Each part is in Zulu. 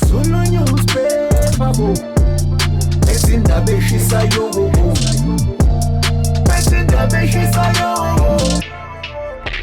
Zulu newspaper bo. Ezindaba eshisayo bo. Ezindaba eshisayo.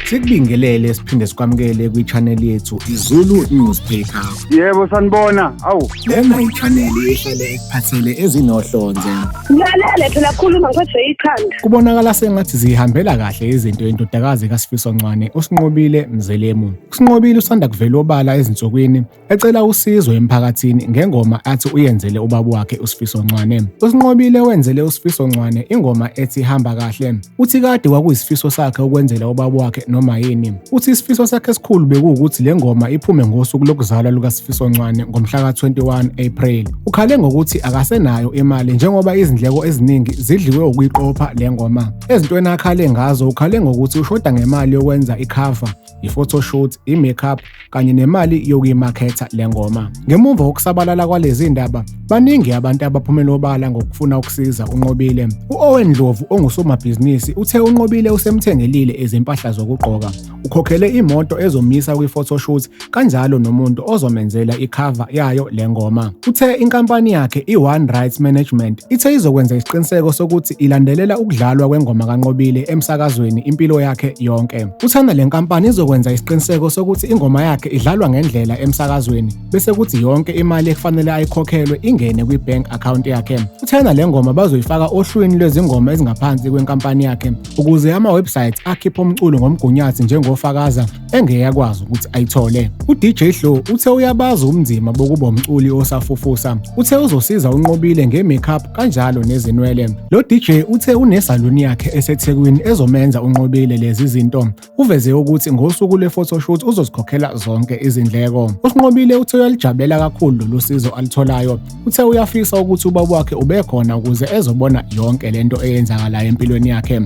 Sikubingelele siphinde sikwamukele kwi-channel yethu iZulu Newspaper. Yebo sanibona. Awu. Lena i-channel ehlale ekuphathele ezinohlonze. Ngilalele phela khuluma ngiphethwe ikhanda. Kubonakala sengathi zihambela kahle izinto indodakazi kaSifiso Ncwane uSinqobile Mzelemu. USinqobile usanda kuvela obala ezinsukwini ecela usizo emphakathini ngengoma athi uyenzele ubaba wakhe uSifiso Ncwane. USinqobile wenzele uSifiso Ncwane ingoma ethi Hamba Kahle. Uthi kade kwakuyisifiso sakhe ukwenzela ubaba wakhe noma yini. Uthi isifiso sakhe esikhulu bekuwukuthi le ngoma iphume ngosuku lokuzalwa lukaSifiso Ncwane ngomhla ka-21 April. Ukhale ngokuthi akasenayo imali njengoba izindleko eziningi zidliwe ukuyiqopha le ngoma. Ezintweni akhale ngazo ukhale ngokuthi ushoda ngemali yokwenza ikhava, i-photoshoot, i-makeup kanye nemali yokuyimaketha le ngoma. Ngemuva kokusabalala kwalezi ndaba, baningi abantu abaphumele obala ngokufuna ukusiza uNqobile. U-Owen Ndlovu ongusomabhizinisi uthe uNqobile usemthengelile izimpahla zokugqoka, ukhokhele imoto ezomyisa kwi-photoshoot kanjalo nomuntu ozomenzela ikhava yayo le ngoma. Uthe inkampani yakhe i-One Rights Management ithe izokwenza isiqiniseko sokuthi ilandelela ukudlalwa kwengoma kaNqobile emsakazweni impilo yakhe yonke. Uthanda le nkampani izokwenza isiqiniseko sokuthi ingoma yakhe idlalwa ngendlela emsakazweni bese kuthi yonke imali ekufanele ayikhokhelwe ingene kwi-bank account yakhe. Uthena le ngoma bazoyifaka ohlwini lwezingoma ezingaphansi kwenkampani yakhe ukuze ama-website akhiphe umculo ngomgunyathi njengofakaza engeke akwazi ukuthi ayithole. UDJ Hlo uthe uyabazi ubunzima bokuba umculi osafufusa. Uthe uzosiza uNqobile nge-makeup kanjalo nezinwele. Lo DJ uthe unesaluni yakhe eseThekwini ezomenza uNqobile lezi zinto. Uveze ukuthi ngosuku lwe-photoshoot uzozikhokhela zonke izindleko. USinqobile uthe uyalijabulela kakhulu lolu sizo alutholayo. Uthe uyafisa ukuthi ubaba wakhe ubekhona ukuze ezobona yonke lento eyenzakalayo empilweni yakhe.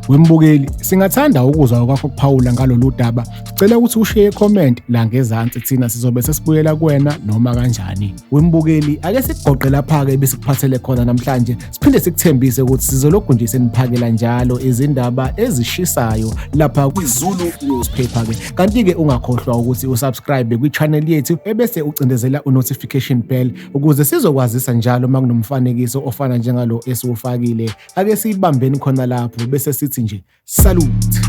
Wembukeli, singathanda ukuzwa okwakho kuphawula ngalolu daba. Sicela ukuthi ushiye i-comment la ngezansi, thina sizobe sesibuyela kuwena noma kanjani. Wembukeli, ake sikugoqe lapha-ke ebesikuphathele khona namhlanje, siphinde sikuthembise ukuthi sizolokhu nje seniphakela njalo izindaba ezishisayo lapha kwiZulu Newspaper-ke. Kanti-ke ungakhohlwa ukuthi usubscribe kwi-channel yethu ebese ucindezela u-notification bell ukuze sizokwazisa njalo uma kunomfanekiso ofana njengalo esiwufakile. Ake siyibambeni khona lapho bese sithi nje salute.